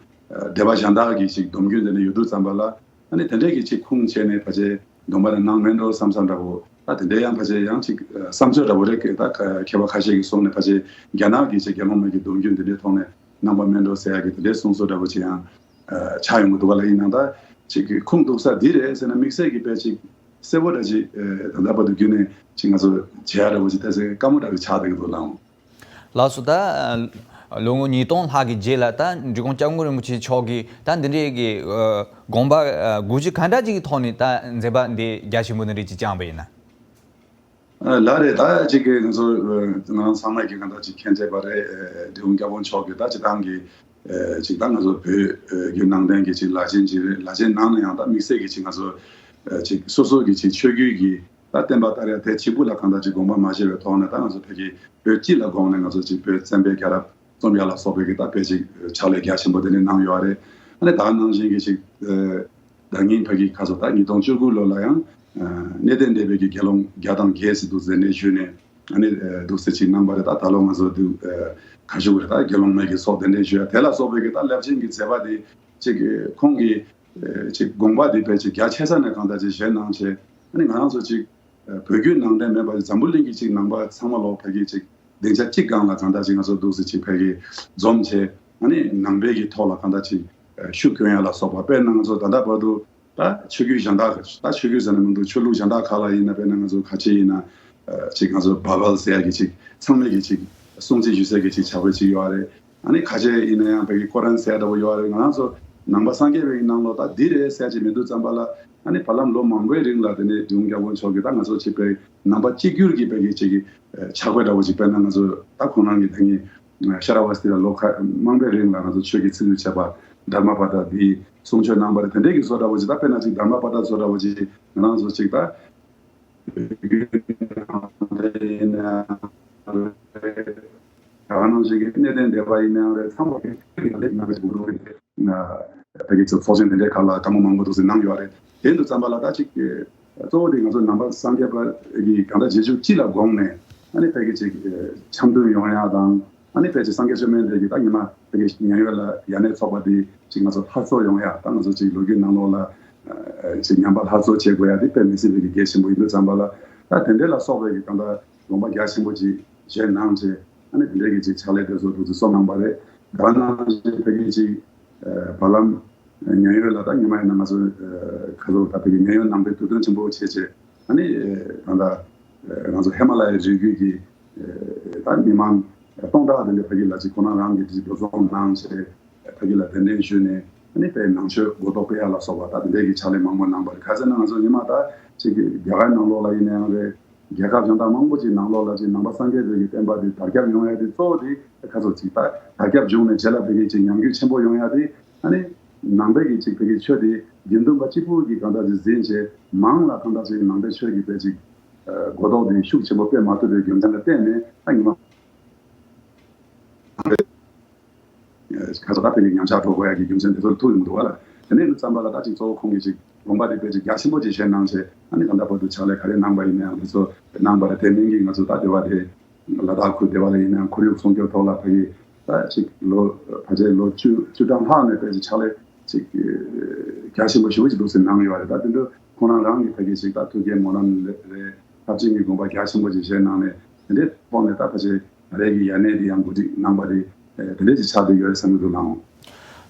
སྡེ་པ་གཞན་དག་གི་ཅིག་སྡོམ་རྒྱུན་དེ་འདྲ་ཡོད་དུས་ཙམ་པ་ལ་ཨ་ནི་དེ་འདྲའི་གི་ཅིག་ཁུངས་བྱས་ནས་ཕལ་ཆེར་སྡོམ་པ་དེ་གནང་མེད་འགྲོ་བསམ་བསམ་འདྲ་བོ་ད་དེ་འདྲའི་ཡང་ཕལ་ཆེར་ཡང་ཅིག་བསམ་ཚོད་འདྲ་བོ་རེད། ད་མཁས་པ་ཁ་ཤས་ཀྱིས་གསུངས་ནས་ཕལ་ཆེར་རྒྱ་ནག་གི་ཅིག་དགེ་སློང་མའི་གི་སྡོམ་རྒྱུན་དེ་འདྲའི་ཐོག་ནས་གནང་པ་མེད་འགྲོ་ཟེར་ཡ་གི་དེ་འདྲའི་གསུང་སྲོལ་འདྲ་བོ་ཅིག་ཡང་ཆགས་ཡོང་གི་འདུག་ག་ལ། ཡིན་ནའང་ད་ཅིག་གི་ཁུངས་གཏུགས་ས་འདི་རེད་ཟེར་ན་དམིགས་བསལ་གྱི་དཔེ་ཅིག་གསལ་པོ་འདྲ་ཅིག་ད་ལྟ་བར་དུ་བརྒྱུད་ནས་ཅིག་ང་ཚོ་བྱེད་ཡ་འདྲ་བོ་ཅིག་ཏོག་ཙམ་དཀའ་མོ་འདྲ་བོ་ཆགས་བསྡད་ཀྱི་འདུག་ལགས། ལགས་སོ། ད་ལོ་ངོ་ཉིས་སྟོང་ལྷག་གི་རྗེས་ལ་ད་འབྲི་གུང་སྐྱབས་མགོན་རིན་པོ་ཆེ་མཆོག་གིས་ད་འདི་འདྲའི་གི་དགོངས་པ་དགོངས་གཞི་ག་འདྲ་ཅིག་གི་ཐོག་ནས་ད་མཛད་པ་འདི་རྒྱ་ཆེན་པོ་འདི་འདྲ་ཅིག་བསྐྱངས་པ་ཡིན་ན། ལགས་རེད། ད་ཅིག་གི་ང་ཚོ་ང་རང་ཚང་མས་ཀྱི་གང་ལྟར་ཅིག་མཁྱེན་བརྩེ་བ་རེད། འབྲི་གུང་སྐྱབས་མགོན་མཆོག་གིས་ད་སྤྱིར་བཏང་གི་ཅིག་ད་ང་ཚོ་བོད་བརྒྱུད་ནང་བསྟན་གྱི་ཅིག་ལག་ཆེན་ཅིག་རེད། ལག་ཆེན་ནང་ནས་ཡང་ད་དམིགས་བསལ་གྱི་ཅིག་ང་ཚོ་ཅིག་སོ་སོ་གི་ཅིག་ཆོས་བརྒྱུད་ཀྱི་ད་བསྟན་པ་དར་ཡ་དེ་གཅིག་པུ་ལ་གང་ལྟར་ཅིག་དགོངས་པ་མ་བཞེས་པའི་ཐོག་ནས་ད་ང་ཚོ་བོད་ཀྱི་བོད་སྤྱི་ལ་དགོངས་ནས་ང་ཚོ་ཅིག་བོད་བཙན་པོའི་རྒྱལ་རབས་རྩོམ་ཡ་ལ་སོགས་པའི་གི་ད་དཔེ་ཅིག་ཕྱག་ལས་རྒྱ་ཆེན་པོ་དེ་ནས་གནང་ཡོད་རེད། ཨ་ནི་ད་ནང་བཞིན་གྱི་ཅིག་ད་ཉིན་ཕ་གི་ཁ་སོ་ད་ཉིས་སྟོང་བཅུ་དགུ་ལོ་ལ་ཡང་གནས་བརྟན་སྡེ་པའི་གི་དགེ་སློང་བརྒྱ་དང་བརྒྱད་ཟེར་འདུག་ཟེར་ནས་ཞུས་ནས་ཨ་ནི་འདུག་ཟེར་ཅིག་གནང་པ་རེད། ད་ད་ལོ་ང་ཚོ་འདུག་ཁ་ཤུག་རེད། ད་དགེ་སློང་མའི་གི་ཚོགས་དེ་འདྲས་ཞུ་ཡ་དེ་ལ་སོགས་པའི་གི་ད་རླབས་ཆེན་གྱི་མཛད་པ་དེ་ཅིག་ཁོང་གི་ཅིག་དགོངས་པ་དེ་དཔེ་ཅིག་རྒྱ་ཆེ་ས་ནས་གང་ལྟར་ཅིག་བཞེས་གནང་བྱས་ཨ་ནི་ང་རང་ཚོ་ཅིག་བོད་བརྒྱུད་ནང་བསྟན་མེད་པ་འཛམ་བུ་གླིང་གི་ཅིག་ནང་པ་ཚང་མ་ལོག་ཕ་གི་ཅིག་སྡིངས་ཆ་གཅིག་སྒང་ལ་གང་ལྟར་ཅིག་ང་ཚོ་འདུག་སེ་ཅིག་ཕ་གི་འཛོམས་བྱས་ཨ་ནི་ནང་པའི་གི་ཐོག་ལ་གང་ལྟར་ཅིག་ཤུགས་སྐྱོན་ཡ་ལ་སོགས་པ་དཔེར་ན་ང་ཚོ་ད་ལྟ་བར་དུ་ད་ཆོས་བརྒྱུད་གཞན་དག་ད་ཆོས་བརྒྱུད་ཟེར་ན་མི་འདུག་ཆོས་ལུགས་གཞན་དག་ཁག་ལ་ཡིན་ན་དཔེར་ན་ང་ཚོ་ཁ་ཆེ་ཡིན་ན་ཅིག་ང་ཚོ་བྷ་བལ་ཟེར་ཡ་གི་ཅིག་ཚང་མས་གི་ཅིག་སྲུང་བརྩི་ཞུ་སའི་གི་ཅིག་བྱ་བ་ཅིག་ཡོད་རེད། ཨ་ནི་ཁ་ཆེ་ཡིན་ན་ཡང་ཕ་གི་ཀོ་རན་ཟེར་ཡ་འདྲ་བོ་ཡོད་རེད། ང་རང་ཚོ་ ནང་པ་སངས་རྒྱས་པའི་ནང་ལོགས་ད་འདི་རེད་ཟེར་ཅིག་མི་འདུག་ཙམ་པ་ལ། ཨ་ནི་བར་ལམ་ལོ་མང་པོའི་རིང་ལ་དེ་ནས་འབྲི་གུང་སྐྱབས་མགོན་མཆོག་གིས་ད་ང་ཚོ་ཅིག་པའི་ནང་པ་གཅིག་གྱུར་གྱི་པའི་གི་ཅིག་གི་ཕྱག་དཔེ་འདྲ་བོ་ཅིག་དཔེར་ན་ང་ཚོ་ད་ཁོང་རང་གི་ད་ནི་ཤ་ར་བ་སྟི་ལ་ལོ་ཁ་མང་པོའི་རིང་ལ་ང་ཚོ་ཆོས་ཀྱི་ཚིག་འཛུགས་བྱས་པ་དྷརྨ་པ་ཏ་འདི་གསུང་ཆོས་གནང་བ་རེད། དེ་འདྲའི་གི་བཟོ་འདྲ་བོ་ཅིག་ད་དཔེར་ན་ཅིག་དྷརྨ་པ་ཏ་བཟོ་འདྲ་བོ་ཅིག་ང་རང་ཚོ་ཅིག་ད། ཡིན་ནའང་རེད། ད་ག་ནང་བཞིན་གྱི་གནས་བརྟན་སྡེ་པ་ཡིན་ནའང་རེད། ཚང་མ་གི་ཡང་ལེགས་ཉམས་པའི་གུ་རུ་རེད། ཕ་གི་ཚོ་ཚོགས་ཆེན་དེ་འདྲའི་ཁག་ལ་བཀའ་མོལ་མང་པོ་འདུག་སེ་གནང་ཡོད་རེད། དེ་འདུག་ཙམ་པ་ལ་ད་ཅིག་གཙོ་བོ་དེ་ང་ཚོ་ནང་པ་སངས་རྒྱས་པ་གི་གང་ལྟར་རྗེས་འཇུག་སྤྱི་ལ་དགོངས་ནས་ཨ་ནི་ཕ་གི་ཅིག་འཆམ་མཐུན་ཡོང་ཡ་དང་། ཨ་ནི་ཕལ་ཆེར་སངས་རྒྱས་བཅོམ་ལྡན་འདས་ཀྱིས་ད་ཉི་མ་ཕ་གི་མཉན་ཡོད་ལ་ཡར་གནས་ཚོགས་པ་འདི་ཅིག་ང་ཚོ་སླར་གསོ་ཡོང་ཡ། ད་ང་ཚོ་ཅིག་ལོ་རྒྱུས་ནང་ལོགས་ལ་ཅིག་ཉམས་པ་སླར་གསོ་བྱེད་དགོས་ཡ་འདི་དཔེ་མི་སྲིད་པའི་གི་གལ་ཆེན་པོ་ཡིན་དུས་ཙམ་པ་ལ། ད་དེ་འདྲའི་ལ་སོགས་པའི་གི་གང་ལྟར་དགོངས་པ་རྒྱ་ཆེན་པོ་ཅིག་བཞེས་གནང་བྱས། ཨ་ནི་དེ་འདྲའི་གི་ཅིག་ཕྱག་ལས་དེ་ཚོ་འདུག་སེ་གསུངས་གནང་བ་རེད། ད་ནང་བཞིན་ཕ་གི་ཅིག་བར་ལམ་མཉན་ཡོད་ལ་ད་ཉི་མ་ཡིན་ན་ང་ཚོ་ཁ་ཚོ་ད་ཕ་གི་མཉན་ཡོད་ནང་པའི་དུས་སྟོན་ཆེན་པོ་བྱས་བྱས། ཨ་ནི་ད་ལྟ་ང་ཚོ་ཧི་མ་ལ་ཡའི་རི་རྒྱུད་ཀྱི་ད་མི་མང་སྟོང་ཕྲག་དེ་འདྲ་ཕ་གི་ལ་ཅིག་ཁོ་ན་རང་གི་ཅིག་འགྲོ་སོང་གནང་བྱས། ཕ་གི་ལ་གདན་འདྲེན་ཞུས་ནས་ཨ་ནི་དཔེ་ནང་ཆོས་གོ་རྟོགས་སྤེལ་ཡ་ལ་སོགས་པ་ད་དེ་འདྲའི་གི་ཕྱག་ལས་མང་པོ་གནང་བ་རེད། ག་ཚོད་ན་ང་ཚོ་ཉི་མ་ད་ཅིག་རྒྱ་གར་ནང་ལོགས་ལ་ཡིན་ན་ཡང་རེད། རྒྱལ་ཁབ་གཞན་དག་མང་པོ་ཅིག་ནང་ལོགས་ལ་ཅིག་ནང་པ་སངས་རྒྱས་པའི་གི་བསྟན་པ་འདི་དར་ཁྱབ་ཡོང་ཡ་དེ་གཙོ་བོ་དེ་ཁ་ཚོ་ཅིག་ད་དར་ཁྱབ་བྱུང་ནས་རྗེས་ལ་ཕ་གི་ཅིག་ཉམས་རྒུད་ཆེན་པོ་ཡོང་ཡ་དེ། ཨ་ནི་ནང་པའི་གི་ཅིག་ཕ་གི་ཆོས་དེ་དགེ་འདུན་པ་གཅིག་པུ་གི་གང་ལྟར་ཅིག་འཛིན་བྱས། མང་ལ་གང་ལྟར་ཅིག་ནང་པའི་ཆོས་ཀྱི་དཔེ་ཅིག་གོ་རྟོགས་དེ་ཤུགས་ཆེན་པོ་སྤེལ་མ་ཐུབ་པའི་རྒྱུ་མཚན་ལ་བརྟེན་ནས་ད་ཉི་མ། ཁ་ཚ་ད་ཕན་གྱི་ཉམས་ཆག་འགྲོ་དགོས་ཡ་གི་རྒྱུ་མཚན་དེ་ཚོར་ཐུག་ཡོང་འདུག་བ་ལ། དེ་ནས་ནི་བསམ་པ་ལ་ད་ཅིག་གཙོ་བོ་ཁོང་གིས་ཅིག་དགོངས་པ་དེ་དཔེ་ཅིག་རྒྱ་ཆེན་པོ་ཅིག་བཞེས་གནང་བྱས། ཨ་ནི་ད་ལྟ་བར་དུ་ཕྱག་ལས་ག་རེ་གནང་པ་ཡིན་ནའང་དེ་ཚོ་གནང་བ་རེད། དེ་མིན་གྱི་ང་ཚོ་ད་སྡེ་བ་དེ་ལ་དྭགས་ཁུལ་སྡེ་བ་ལ་ཡིན་ནའང་ཁོར་ཡུག་སྲུང་སྐྱོབ་ཐོག་ལ་ཕ་གི་ད་ཅིག་ལོ་ཕལ་ཆེར་ལོ་བཅུ་བཅུ་གྲངས་ལྷག་ནས་དཔེ་ཅིག་ཕྱག་ལས་ཅིག་རྒྱ་ཆེན་པོ་ཞེ་པོ་ཅིག་འདུག་སེ་གནང་ཡོད་རེད། ད་དེ་འདྲ་ཁོང་རང་རང་གི་ཕ་གི་ཅིག་ད་ཐུགས་བསྐྱེད་སྨོན་ལམ་རེད། ཐབས་ཆེན་གྱི་དགོངས་པ་རྒྱ་ཆེན་པོ་ཅིག་བཞེས་གནང་ནས་དེ་འདྲའི་ཐོག་ནས་ད་ཕལ་ཆེར། རེ་གི་ཡ་ནས་དེ་ཡང་གོ་སྒྲིག་གནང་བ་རེད། དེ་འདྲ་ཅིག་ཆགས་བསྡད་ཡོད་རེད་བསམ་གྱི་འདུག་ལགས།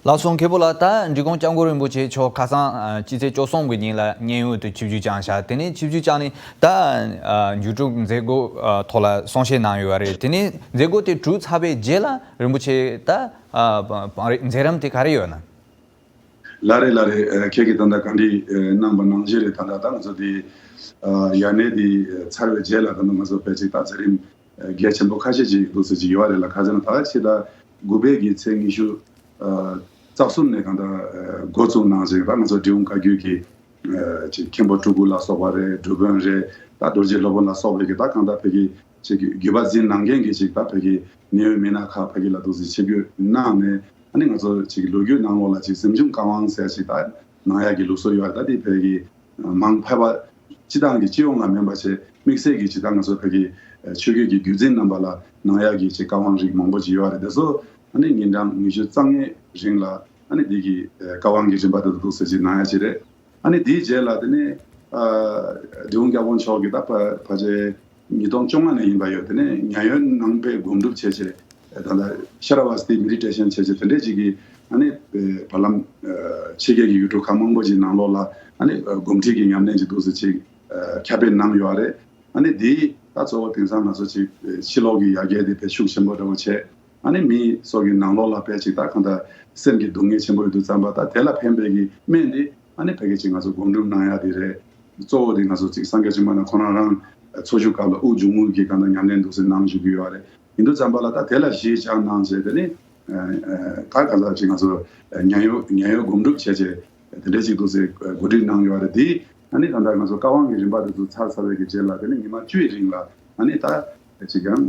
ལགས་སོ། མཁན་པོ་ལགས། ད་འབྲི་གུང་སྐྱབས་མགོན་རིན་པོ་ཆེ་མཆོག་ཁ་སང་ཨ་སྤྱི་ཚེས་བཅུ་གསུམ་གྱི་ཉིན་ལ་མཉན་ཡོད་དུ་ཆིབས་བསྒྱུར་བསྐྱངས་བཞག་དེ་ནས་ཆིབས་བསྒྱུར་བསྐྱངས་ནས་ད་ཨ་མཇུག་སྒྲུབ་མཛད་སྒོ་ཨ་ཐོག་ལ་གསུང་བཤད་གནང་ཡོད་རེད། དེ་ནས་མཛད་སྒོ་དེ་གྲུབ་ཚར་བའི་རྗེས་ལ་རིན་པོ་ཆེ་ད་ཨ་མཛད་རིམ་དེ་ག་རེ་ཡོད་ན། ལགས་རེད། ལགས་རེད། ཨ་ཁྱེད་ཀྱིས་ད་ལྟ་བཀའ་འདྲི་ཨ་གནང་བ་ནང་བཞིན་རེད། ད་ལྟ་ད་ང་ཚོ་དེ་ཨ་ཡ་ནས་དེ་ཚར་བའི་རྗེས་ལ་ད་ལྟ་ང་ཚོ་ཕལ་ཆེར་ད་མཛད་རིམ་ཨ་གལ་ཆེན་པོ་ཁ་ཤས་ཅིག་འདུག་ཟེར་གྱི་ཡོད་རེད་ལ། ག་ཚོད་ན་ད་ཕྱི་ཟླ་དགུ་པའི་གི་ཚེས་ཉི་ཤུ་ཨ་རྩ་གསུམ་ནས་གང་ལྟར་ཨ་འགོ་བཙུགས་གནང་ཞིང་ད་ང་ཚོ་འབྲི་གུང་བཀའ་བརྒྱུད་ཀྱི་ཨ་ཅིག་མཁན་པོ་སྤྲུལ་སྐུ་ལ་སོགས་པ་རེད། སྒྲུབ་དཔོན་རེད། ད་རྡོ་རྗེ་སློབ་དཔོན་ལ་སོགས་པའི་གི་ད་གང་ལྟར་ཕ་གི་ཅིག་བརྒྱུད་པ་འཛིན་གནང་མཁན་གྱི་ཅིག་ད་ཕ་གི་གནད་ཡོད་མི་སྣ་ཁག་ཕ་གི་ལ་འདུག་སེ་ཆིབས་བསྒྱུར་གནང་ནས། ཨ་ནི་ང་ཚོ་ཅིག་ལོ་རྒྱུས་ནང་ལོགས་ལ་ཅིག་གཟིམ་ཆུང་བཀའ་དབང་ཟེར་ཅིག་ད་གནང་ཡག་གི་ལུགས་སྲོལ་ཡོད་རེད། ད་དེ་ཕ་གི་མང་ཕལ་པ་སྤྱི་བཏང་གི་སྤྱི་ཡོངས་ལ་མིན་པ་བྱས་དམིགས་བསལ་གྱི་ཅིག་ད་ང་ཚོ་ཕ་གི་ཆོས་བརྒྱུད་ཀྱི་བརྒྱུད་འཛིན་རྣམ་པ་ལ་གནང་ཡག་གི་ཅིག་བཀའ་དབང་རིགས་མང་པོ་ཅིག་ཡོད་རེད། དེ་ཚོ་ཨ་ནི་ཉིན་གྲངས་ཉི་ཤུ་རྩ་ལྔའི་རིང་ལ་ཨ་ནི་འདི་གི་བཀའ་དབང་གི་རིམ་པ་དེ་ཚོ་འདུག་སེ་ཅིག་གནང་ཡག་ཅིག་རེད། ཨ་ནི་དེའི་རྗེས་ལ་དེ་ནས་ཨ་འབྲི་གུང་སྐྱབས་མགོན་མཆོག་གིས་ད་ཕ་ཕལ་ཆེར་ཉིས་སྟོང་བཅོ་ལྔ་ནས་ཡིན་པ་ཡོད། དེ་ནས་མཉན་ཡོད་ནང་པའི་སྒོམ་སྒྲུབ་བྱས་བྱས་ད་ལྟ་ཤ་ར་བ་སྟི་མེ་ཌི་ཊེ་ཤན་བྱས་བྱས་དེ་འདྲས་ཅིག་གིས་ཨ་ནི་བར་ལམ་ཕྱི་རྒྱལ་གྱི་ཡུལ་གྲུ་ཁག་མང་པོ་ཅིག་ནང་ལོགས་ལ་ཨ་ནི་སྒོམ་ཁྲིད་ཀྱི་ཉམས་ལེན་ཅིག་འདུག་སེ་ཅིག་ཁྱབ་སྤེལ་གནང་ཡོད་རེད། ཨ་ནི་འདིས་ད་གཙོ་བོ་དེང་སང་ང་ཚོ་ཅིག་ཕྱི་ལོགས་ཀྱི་ཡར་རྒྱས་དེ་དཔེ་ཤུགས་ཆེན་པོ་འདྲ་བོ་བྱས། ཨ་ནི་མི་ཚོ་གི་ནང་ལོགས་ལ་དཔེ་ཅིག་ད་གང་ལྟར་སེམས་ཀྱི་སྡུག་བསྔལ་ཆེན་པོ་ཡོད་དུས་ཙམ་པ་ད་དེ་ལ་ཕན་པའི་གི་སྨན་འདི་ཨ་ནི་ཕ་གི་ཅིག་ང་ཚོ་སྒོམ་སྒྲུབ་གནང་ཡ་དེ་རེད། གཙོ་བོ་དེ་ང་ཚོ་ཅིག་སངས་རྒྱས་བཅོམ་ལྡན་འདས་ཁོ་རང་རང་འཚོ་བཞུགས་སྐབས་ལ་དབུགས་འབྱུང་རྔུབ་ཀྱི་གང་ལྟར་ཉམས་ལེན་འདུག་སེ་གནང་བཞུགས་ཀྱི་ཡོད་རེད། ཡིན་དུས་ཙམ་པ་ལ་ད་དེ་ལ་གཞི་བཞག་གནང་བྱས་དེ་ནི་ད་གང་ལྟར་ཅིག་ང་ཚོ་མཉན་ཡོད་མཉན་ཡོད་སྒོམ་སྒྲུབ་བྱས་བྱས་དེ་འདྲ་ཅིག་འདུག་སེ་གོ་སྒྲིག་གནང་ཡོད་རེད། དེ་ཨ་ནི་ད་ལྟ་ང་ཚོ་བཀའ་དབང་གི་རིམ་པ་དེ་ཚོ་ཚར་ཚར་བའི་གི་རྗེས་ལ་དེ་ནི་ཉི་མ་བཅུའི་རིང་ལ་ཨ་ནི་ད་ཅིག་ཀྱང་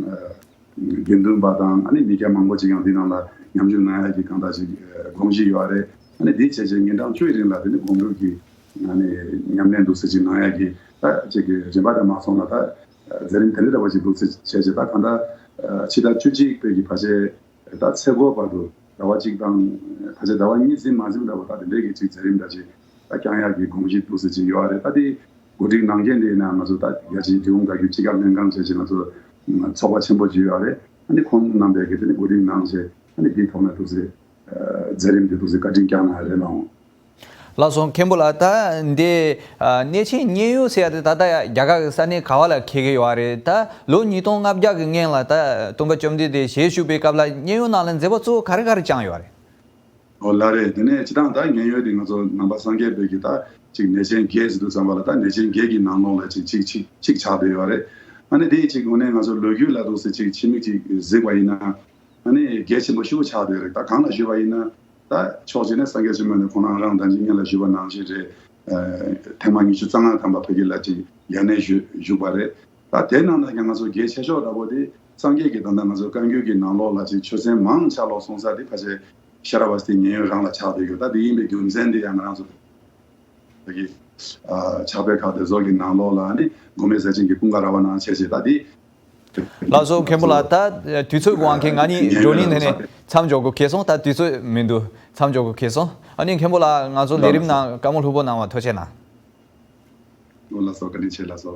དགེ་འདུན་པ་དང་ཨ་ནི་མི་སྐྱ་མང་པོ་ཅིག་ཡང་འདི་ནང་ལ་མཉམ་ཞུགས་གནང་ཡ་གི་གང་ལྟར་ཅིག་དགོངས་གཞི་ཡོད་རེད། ཨ་ནི་འདི་བྱས་རྗེས་ཉིན་གྲངས་བཅུ་ཡི་རིང་ལ་དེ་ནི་སྒོམ་སྒྲུབ་ཀྱི་ཨ་ནི་ཉམས་ལེན་འདུག་སེ་ཅིག་གནང་ཡ་གི་ད་ཅིག་གི་རིམ་པ་དང་མ་སོང་ལ་ད་མཛད་རིམ་དེ་འདྲ་འདྲ་བ་ཅིག་འདུག་སེ་བྱས་རྗེས་ད་གང་ལྟར་ཕྱི་ཟླ་བཅུ་གཅིག་པའི་གི་ཕལ་ཆེར་ད་ཚེས་འགོ་བར་དུ་ཟླ་བ་གཅིག་དང་ཕལ་ཆེར་ཟླ་བ་གཉིས་ཟིན་མ་ཟིན་འདྲ་བོ་ད་དེ་འདྲའི་གི་ཅིག་མཛད་རིམ་འདྲ་ཅིག་ད་བསྐྱང་ཡག་གི་དགོངས་གཞི་འདུག་སེ་ཅིག་ཡོད་རེད། ད་དེ་གོ་སྒྲིག་གནང་མཁན་དེ་ཡིན་ན་ང་ཚོ་ད་རྒྱལ་སྤྱིའི་འབྲི་གུང་བཀའ་བརྒྱུད་སྤྱི་ཁྱབ་ལྷན་ཁང་བྱས་ཅིག་ང་ཚོ་ཚོགས་པ་ཆེན་པོ་ཅིག་ཡོད་རེད། ཨ་ནི་ཁོང་རྣམ་པས་གི་དེ་ནི་གོ་སྒྲིག་གནང་བྱས་ཨ་ནི་དེའི་ཐོག་ནས་འདུག་སེ་མཛད་རིམ་དེ་འདུག་སེ་བཀའ་དྲིན་བསྐྱངས་གནང་ཡ་རེད་ལགས། ལགས་སོ། མཁན་པོ་ལགས། ད་འདི་ཨ་གནས་ཆེན་མཉན་ཡོད་ཟེར་ཡ་དེ་ད་ལྟ་རྒྱ་གར་གྱི་ས་གནས་ག་བ་ལ་འཁེལ་གྱི་ཡོད་རེད། ད་ལོ་ཉིས་སྟོང་ལྔ་བརྒྱ་གི་སྔོན་ལ་ད་སྟོན་པ་བཅོམ་ལྡན་འདས་ཞལ་བཞུགས་པའི་སྐབས་ལ་མཉན་ཡོད་ནང་ལ་མཛད་པ་གཙོ་བོ་ག་རེ་ག་རེ་བསྐྱངས་ཡོད་རེད། ཨོ་ལགས་རེད། དེ་ནས་སྤྱིར་བཏང་ད་མཉན་ཡོད་དེ་ང་ཚོ་ནང་པ་སངས་རྒྱས་པའི་གི་ད་ཅིག་གནས་ཆེན་བརྒྱད་ཟེར་དུས་ཙམ་པ་ལ་ད་གནས་ཆེན་བརྒྱད་ཀྱི་ནང་ལོགས་ལ་ཅིག་ཅིག་ཅིག་ཅིག་ཆགས་བསྡད་ཡོད་རེད། ཨ་ནི་དེ་ཅིག་དངོས་གནས་ང་ཚོ་ལོ་རྒྱུས་ལ་འདུག་སེ་ཅིག་ཕྱི་མིག་ཅིག་གཟིགས་པ་ཡིན་ན་ཨ་ནི་གལ་ཆེན་པོ་ཞེ་པོ་ཆགས་བསྡད་ཡོད་རེད། ད་གང་ལ་ཞུས་པ་ཡིན་ན་ད་ཕྱོགས་གཅིག་ནས་སངས་རྒྱས་བཅོམ་ལྡན་འདས་ཁོང་རང་རང་ད་ཅི་སྔོན་ལ་ཞུས་པ་ནང་བཞིན་རེད། ཐེངས་མ་ཉི་ཤུ་རྩ་ལྔ་ཐམ་པ་བོད་ཀྱི་ལ་ཅིག་ཡར་གནས་ཞུ་བཞུགས་པ་རེད། ད་དེ་ནང་ལ་ཀྱང་ང་ཚོ་གལ་ཆེ་ཤོས་འདྲ་པོ་དེ་སངས་རྒྱས་ཀྱི་ད་ལྟ་ང་ཚོ་བཀའ་འགྱུར་གྱི་ནང་ལོགས་ལ་ཅིག་ཆོས་ཚན་མང་ཆེ་ལོག་སོང་ས་དེ་ཕལ་ཆེར་ཤ་ར་བ་སྟེ་མཉན་ཡོད་རང་ལ་ཆགས་བསྡད་ཡོད། ད་དེ་ཡིན་པའི་རྒྱུ་མཚན་དེ་ཡང་ང་རང་ཚོ་ད་གི་ཕྱག་དཔེ་ཁག་དེ་ཚོ་གི་ནང་ལོགས་ལ་ནི་མགོན་མེད་ཟས་སྦྱིན་གྱི་ཀུན་དགའ་ར་བ་ནང་བྱས་རྗེས་ད་དེ། ལགས་སོ། མཁན་པོ་ལགས། ད་དུས་ཚོད་དབང་གིས་ང་གཉིས་བགྲོ་གླེང་དེ་ནས་མཚམས་འཇོག་དགོས་ཁེལ་སོང་། ད་དུས་ཚོད་མི་འདུག་མཚམས་འཇོག་དགོས་ཁེལ་སོང་། ཨ་ནི་མཁན་པོ་ལགས་ང་ཚོ་ལས་རིམ་ནང་བཀའ་མོལ་ལྷུག་པོ་གནང་བ་ཐུགས་རྗེ་གནང་། ལགས་སོ། བཀའ་དྲིན་ཆེ། ལགས་སོ།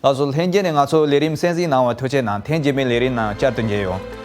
ལགས་སོ། ལྷན་རྒྱས་ནས་ང་ཚོ་ལས་རིམ་གསན་གཟིགས་གནང་བ་ཐུགས་རྗེ་གནང་། ཐེངས་རྗེས་མའི་ལས་རིམ་ནང་བསྐྱར་དུ་མཇལ་ཡོང་།